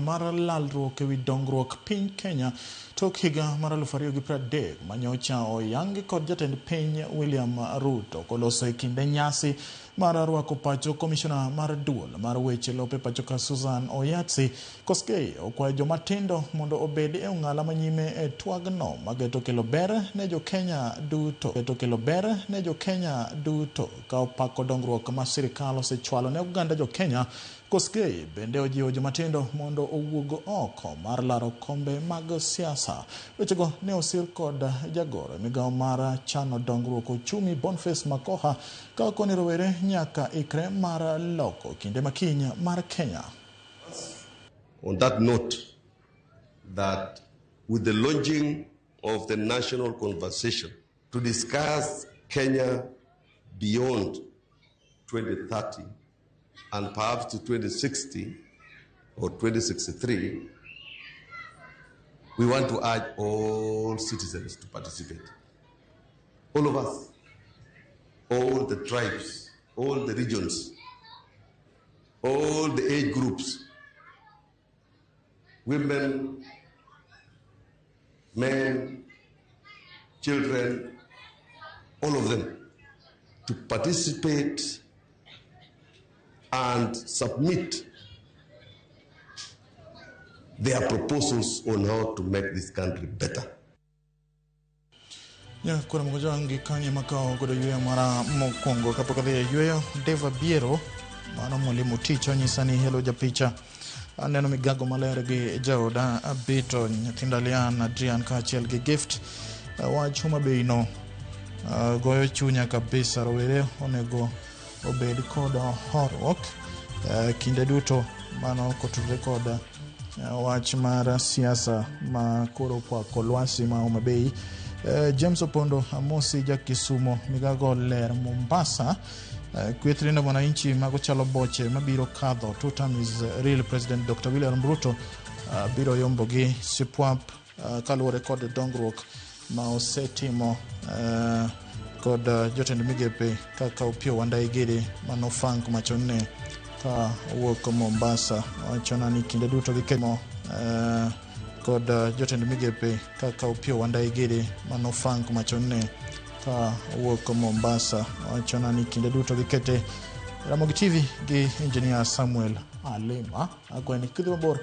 mar lalruok ewi dongruok piny Kenya tok higa mar 2030 manyocha oyangi kod jatend piny William Ruto koloso e kinde nyasi mar rwako pacho komishona mar duol mar weche lope pacho ka Susan Oyatsi. Koskei okwayo jomatindo mondo obed e ong'ala manyime e twagno mageto kelo ber ne jo Kenya duto. Geto kelo ber ne jo Kenya duto ka opako dongruok ma sirikal osechwalo ne oganda jo Kenya. Koskei bende ojiwo jomatindo mondo owuog oko mar laro kombe mag siasa. Wechego ne osir kod jagoro e migawo mar chano dongruok ochumi Boniface Makoha ka okoni rowere nyaka ikre mar loko kinde makiny mar Kenya. On that note, that with the launching of the national conversation to discuss Kenya beyond 2030 and perhaps to 2060 or 2063, we want to urge all citizens to participate. All of us, all the tribes, all the regions, all the age groups, women, men, children, all of them, to participate and submit their proposals on how to make this country better. Nyakoro mogojangi kanye makao godo yweyo mara mokwongo kapok adhi e yweyo. Deva Biero mano mwalimu tich onyisa ni hello japicha, aneno migago maler gi jaoda Abito, nyithinda Lian, Adrian kaachiel gi Gift. Wach Homa Bay no goyo chunya kabisa. Rowere onego obed kod horuok kinde duto, mano kotudore kod wach mar siasa ma koro okwako lwasi ma Homa Bay. James Opondo amosi ja Kisumo, migago ler Mombasa. Kweth Linda Mwananchi mago chalo boche mabiro kadho. Two term is real. President Dr. William Ruto biro yombo gi sipwap kaluwore kod dongruok ma osetimo kod jotend migepe kaka Opiyo Wandayi giri. Mano Frank Machonne ka owuok Mombasa wachona ni kinde duto gikemo kod jotend migepe kaka Opiyo Wandayi giri. Mano Frank Machonne ka owuok Mombasa wachona ni kinde duto gikete Ramogi TV gi Engineer Samuel Alima. Akwayo ni kidhi mabor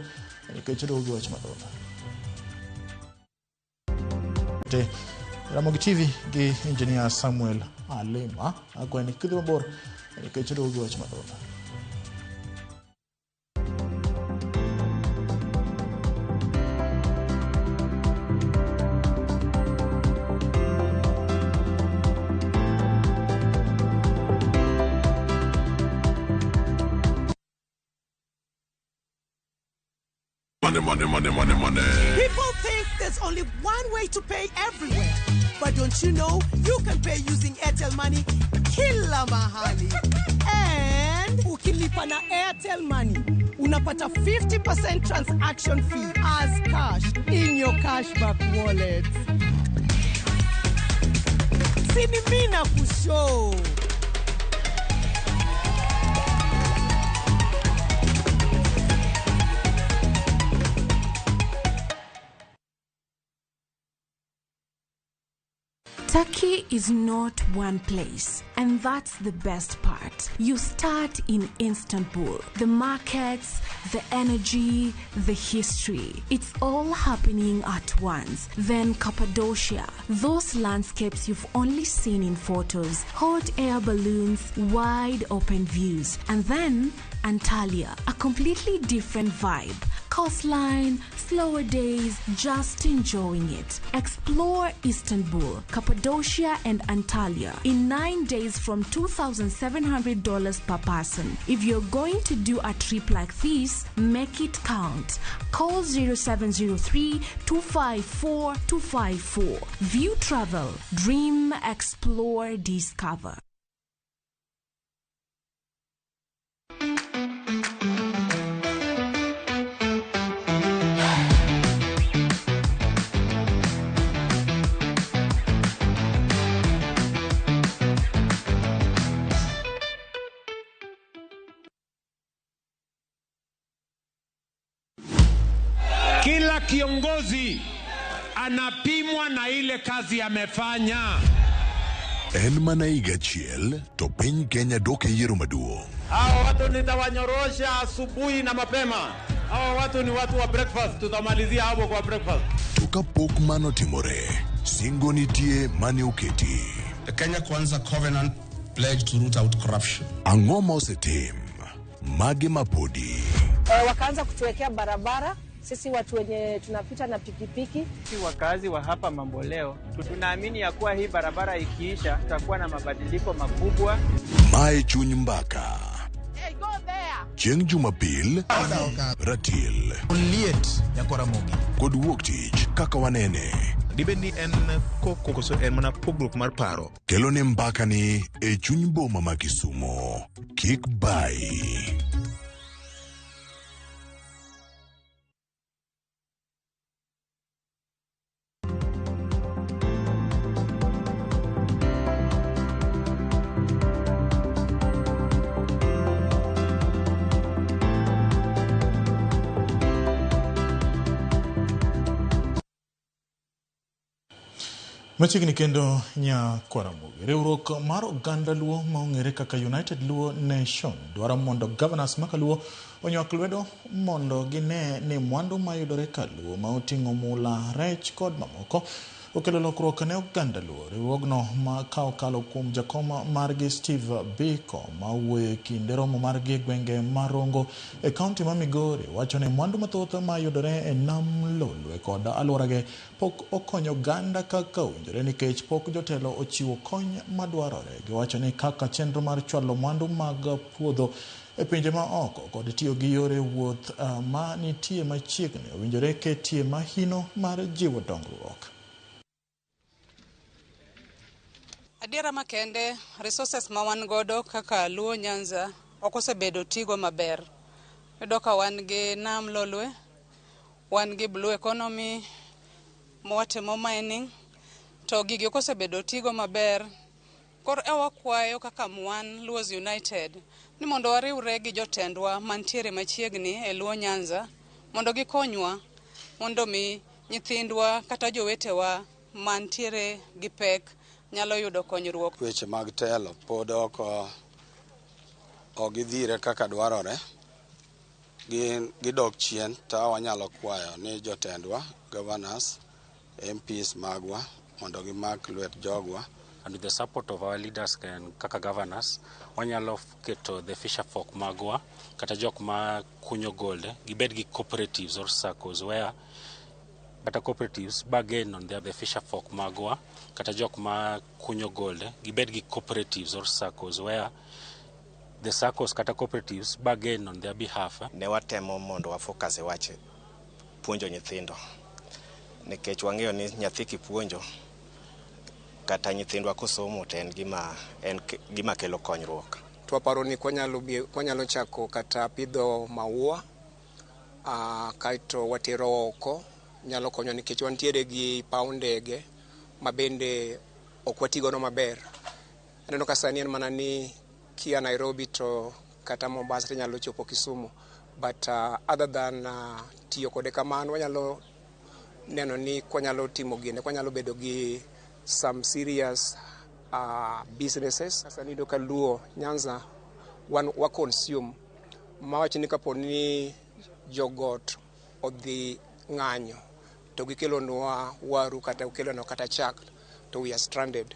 nikech oduogo gi wach mathoth. Ramogi TV gi Engineer Samuel Alima. Akwayo ni kidhi mabor nikech oduogo gi wach mathoth. Money, money, money, money, money. People think there's only one way to pay everywhere. But don't you know you can pay using Airtel Money kila mahali? And ukilipa na Airtel Money, unapata 50% transaction fee as cash in your cashback wallet. Sini mina kushow. Turkey is not one place, and that's the best part. You start in Istanbul. The markets, the energy, the history. It's all happening at once. Then Cappadocia, those landscapes you've only seen in photos, hot air balloons, wide open views. And then Antalya, a completely different vibe. Coastline, slower days, just enjoying it. Explore Istanbul, Cappadocia, and Antalya in 9 days from $2,700 per person. If you're going to do a trip like this, make it count. Call 0703 254 254. View Travel. Dream, explore, discover. Kila kiongozi anapimwa na ile kazi amefanya. En mana higa achiel to piny Kenya dok e yiero maduong'. Hawa watu nitawanyorosha asubuhi na mapema. Hawa watu ni watu wa breakfast, tutamalizia hapo kwa breakfast. To kapok mano timore, singo nitie mane oketi. The Kenya Kwanza Covenant pledged to root out corruption. Ang'o ma osetim? Mage mapodi? Wakaanza kutuwekea barabara sisi watu wenye tunapita na pikipiki. Sisi wakazi wa hapa Mamboleo tunaamini ya kuwa hii barabara ikiisha tutakuwa na mabadiliko makubwa. Mae chuny mbaka. Chieng' Jumapil, ratil Liet nyakwaramogi kod wuok tich kaka wanene. Dibed ni en koko koso en mana pogruok mar paro. Kelo ne mbakani e chuny boma ma Kisumo. Kik bayi. Machiegni kendo nyakwaramogi. Riwruok mar oganda Luo ma ong'ere kaka United Luo Nation dwaro mondo governors ma kaluo onywak lwedo mondo gine ni mwandu mayudore kaluo ma oting'o mula, rech kod mamoko okelo lokruok ne oganda Luo. Riwruogno ma ka okalo kuom jakom margi Steve Biko ma wuoyo e kinde romo margi e gwenge ma Rongo e kaunti ma Migori wacho ni mwandu mathoth mayudore e nam Lolwe kod alworage pok okonyo oganda kaka owinjore nikech pok jotelo ochiwo kony madwarore. Giwacho ni kaka chenro mar chwalo mwandu mag puodho e pinje ma oko kod tiyo gi yore wuoth ma nitie machiegni owinjore ketie mahino mar jiwo dongruok. Adiera makende, resources ma wan godo kaka Luo Nyanza ok osebedo tigo maber. Iyudo ka wan gi nam Lolwe, wan gi blue economy, mwatimo mining, to gigi ok osebedo tigo maber. Koro e wakwayo kaka wan Luos United ni mondo wariwre gi jotendwa mantiere machiegni e Luo Nyanza mondo gikonywa mondo mi nyithindwa kata jowetewa mantiere gi pek nyalo yudo konyruok. Weche mag telo pod ok gidhire kaka dwarore, gin gidok chien to wanyalo kwayo ni jotendwa, governors, MPs magwa mondo gimak lwet jogwa. And with the support of our leaders and kaka governors, wanyalo keto the fisher folk magwa kata jok ma kunyo gold gibed gi cooperatives or SACCOs where kata cooperatives bargain on the fisher folk magwa kata jok ma kunyo gold gibed gi cooperatives or SACCOs where the SACCOs kata cooperatives bargain on their behalf. Ne watemo mondo wafocus e wach puonjo nyithindo nikech wang'eyo ni nyathi kipuonjo kata nyithindwa kosomo to en gima kelo konyruok. To waparo ni kwanyalo chako kata pidho maua kaeto watero oko nyalo konyo nikech wantiere gi paw ndege ma bende ok watigodo maber. Aneno ka sani en mana ni kia Nairobi to kata Mombasa to inyalo chopo Kisumu, but other than tiyo kode kamano wanyalo neno ni kwanyalo timo gine, kwanyalo bedo gi some serious businesses. Sani iyudo ka Luo Nyanza wan wa consume mawach ni kapo ni jogot odhi ng'anyo to gikelonwa waru kata gikelonwa kata chak to we are stranded.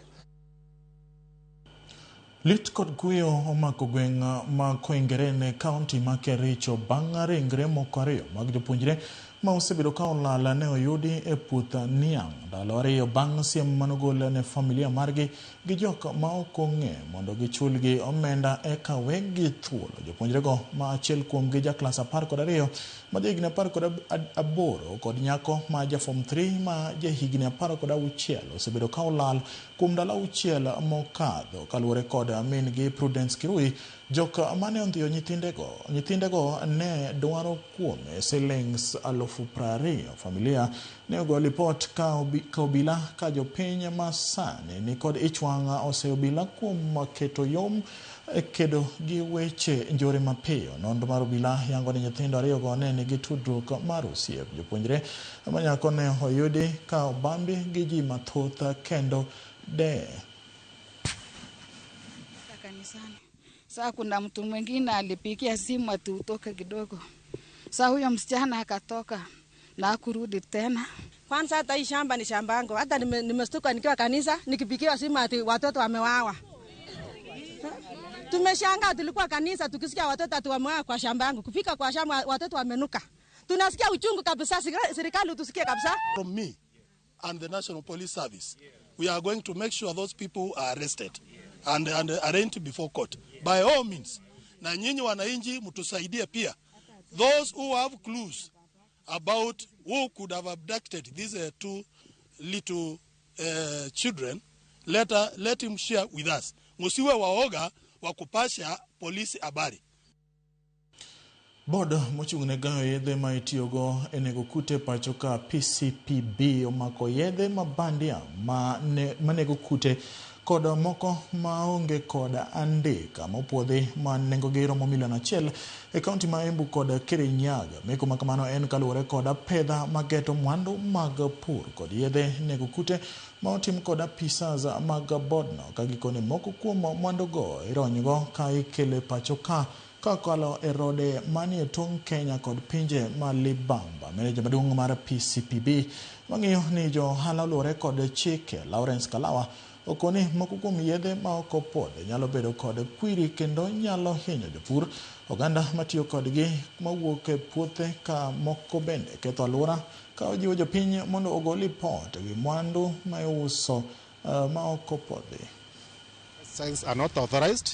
Lit kod kuyo omako gweng' ma Koingerene kaunti ma Kericho bang' ringre moko ariyo mag jopuonjre ma osebedo ka olal ne oyudi e puoth niang' ndalo ariyo bang' siem manogol ne familia margi gi jok ma ok ong'e mondo gichulgi omenda eka wegi thuolo. Jopuonjrego ma achiel kuomgi ja klas 12 ma jahigni 18 kod nyako ma ja form 3 ma jahigni 16 osebedo ka olal kuom ndalo 6 mokadho. Kaluwore kod min gi Prudence Kirui, jok mane ondhiyo nyithindego ne dwaro kuome silings 20,000. Familia ne ogoyo lipot ka obila ka jopiny ma sani ni kod ich wang' oseyo obila kuom keto yom e kedo gi weche njore mapiyo. Nonro mar obila yango ni nyithindo ariyogo ne nigi tudruok mar osiep. Jopuonjre manyako ne oyudi ka obambi gi ji mathoth kendo de. Kanisani. Saa kuna mtu mwingine alipigia simu ati utoke kidogo. Saa huyo msichana akatoka na hakurudi tena. Kwanza hata hii shamba ni shamba yangu. Hata nimestuka nikiwa kanisa nikipigiwa simu ati watoto wamewawa. Tumeshangaa, tulikuwa kanisa tukisikia watoto ati wamewawa kwa shamba yangu. Kufika kwa shamba watoto wamenuka. Tunasikia uchungu kabisa, serikali tusikie kabisa. From me and the National Police Service, we are going to make sure those people are arrested and arraigned before court. By all means, na nyinyi wananchi mtusaidie pia. Those who have clues about who could have abducted these two little children, let him share with us. Musiwe waoga wa kupasha polisi habari. Bod mochung' ne gayo yedhe ma itiyogo e nego kute pacho ka PCPB omako yedhe ma bandia manego kute kod moko maonge kod andika mopuodhi ma nengogi romo milion 1 e kaunti ma Embu kod Kirinyaga. Meko ma kamano en kaluwore kod apedha mageto mwandu mag pur kod yedhe nego kute ma otim kod apisas mag bodno, ka gikone moko kuom mwandugo ironygo ka ikele pacho ka kokalo e rode manie tong' Kenya kod pinje ma libamba. Meneja maduong' mar PCPB mang'iyo ni jo ohala oluwore kod chike, Lawrence Kalawa, okoni moko kuom yedhe ma ok opuodhi nyalo bedo kod kwiri kendo nyalo hinyo jopur, oganda matiyo kodgi mawuok e puothe ka moko bende ketho alwora, ka ojiwo jopiny mondo ogol ripot ewi mwandu ma iuso ma ok opuodhi. Signs are not authorized,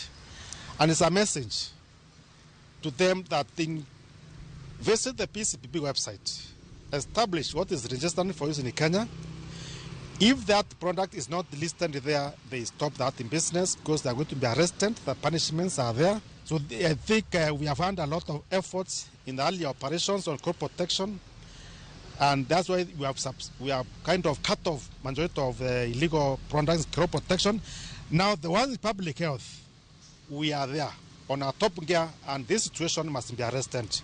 and it's a message to them that visit the PCPB website, establish what is registered for use in Kenya. If that product is not listed there, they stop that in business because they are going to be arrested. The punishments are there. So I think we have had a lot of efforts in the early operations on crop protection, and that's why we have kind of cut off majority of the illegal products, crop protection. Now the ones in public health, we are there on our top gear, and this situation must be arrested.